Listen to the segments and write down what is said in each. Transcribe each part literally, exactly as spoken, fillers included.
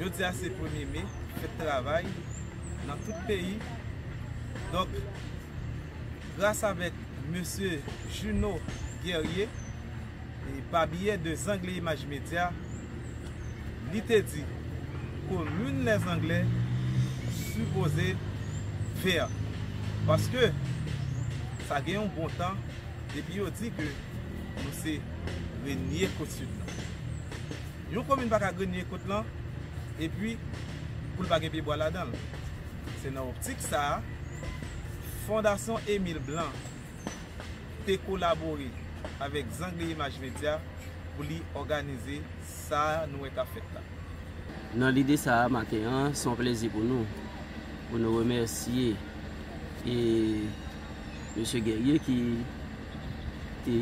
Jodi a se premye me, fèt travay nan tout peyi. Donk, gras avèk mesye Juno Guerrier, e pa biyè de Zangle Imaj Medya, li te di komin Lèzanglè sipoze vè. Paske sa gen yon bon tan depi yo di ke nou se renye kot sid lan. Yon komin pa ka renye kot lan epi pou l pa gen pyebwa ladan l. Se nan optik sa a, Fondasyon Emile Blanc te kolabore avèk Zangle Imaj Medya pou li òganize sa nou wè k ap fèt la. Nan lide sa a, maten an, se yon plezi pou nou, pou nou remèsye e mesye Guerrier ki te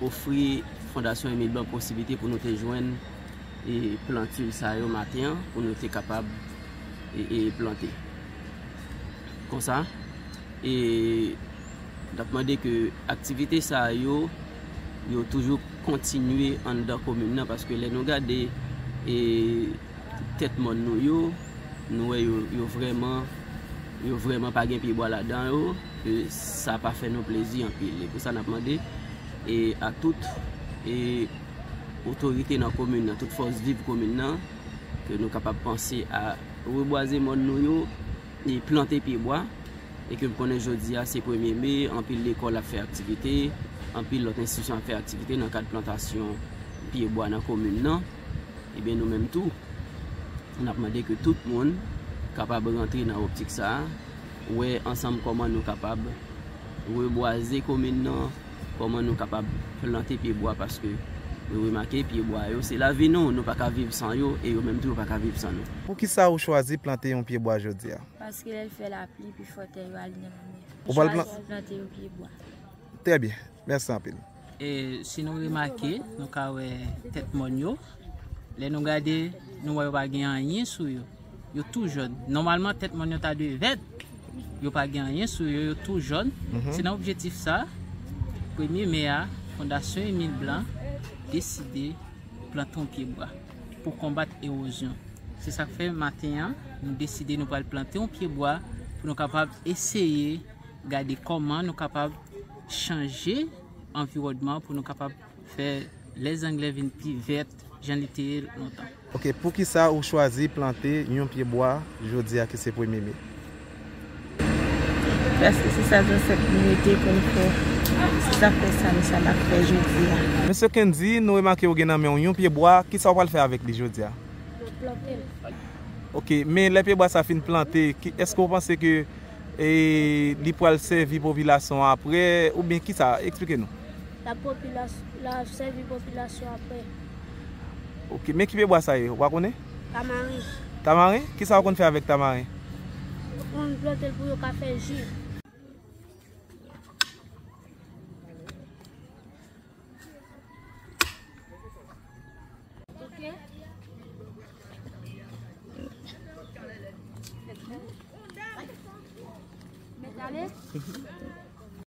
ofri Fondasyon Emile Blanc posiblite pou nou te jwenn e plantil sa yo maten an, pou nou te kapab e, e plante. Konsa, e n ap mande ke aktivite sa yo, yo toujou kontinye anndan komin nan, paske lè nou gade e tèt mòn nou yo, nou wè yo, yo vrèman, yo vrèman pa gen pyebwa ladan yo, ke sa pa fè nou plezi anpil. E pou sa n ap mande e a tout e otorite nan komin nan, tout fòs viv komin nan, ke nou kapab panse a rebwaze mòn nou yo e plante pyebwa. E ke m konnen jodi a se premye me, anpil lekòl ap fè aktivite, anpil lòt enstitisyon ap fè aktivite nan kad plantasyon pyebwa nan komin nan. Ebyen, nou menm tou, n ap mande ke tout moun kapab rantre nan optik sa a, wè ansanm kòman nou kapab rebwaze komin nan, kòman nou kapab plante pyebwa, paske nou remake pyebwa yo se lavi nou, nou pa ka viv san yo, e yo menm tou yo pa ka viv san nou. Poukisa ou chwazi plante yon pyebwa jodi a? Paske lè l fè lapli, pi fò tè yo al nan limyè. Ou pral plan- Chwazi plante yon pyebwa. Trè byen. Mèsi anpil. E si nou remake, nou ka wè tèt mòn yo. Lè nou gade, nou wè yo pa gen anyen sou yo. Yo tou jòn. Nòmalman, tèt mòn yo ta dwe vèt. Yo pa gen anyen sou yo, yo tou jòn. Mhm. Se nan objektif sa, premye me a, Fondasyon Emile Blanc deside plante yon pyebwa pou konbat ewozyon. Se sa k fè maten an, nou deside nou pral plante yon pyebwa pou nou kapab eseye gade kòman nou kapab chanje anviwònman pou nou kapab fè Lèzanglè vin pi vèt jan li te ye lontan. Ok, poukisa ou chwazi plante yon pyebwa jodi a ki se premye me? Paske se sa zansèt nou yo te konn fè. Se sa k fè sa nou sa n ap fè jodi a. Mesye Kendy, nou remake ou gen nan men w yon pyebwa, kisa w pral fè avèk li jodi a? Mwen plante l. Ok, men lè pyebwa sa fin plante, ki, èske w panse ke e li pral sèvi popilasyon an apre, oubyen kisa? Eksplike nou. La popilas-, la sèvi popilasyon apre. Ok, men ki pyebwa sa ye? Ou pa konnen? Tamaren. Tamaren? Kisa ou konn fè avèk tamaren? Yo konn plante l pou yo ka fè ji. Ok. Mèt ale.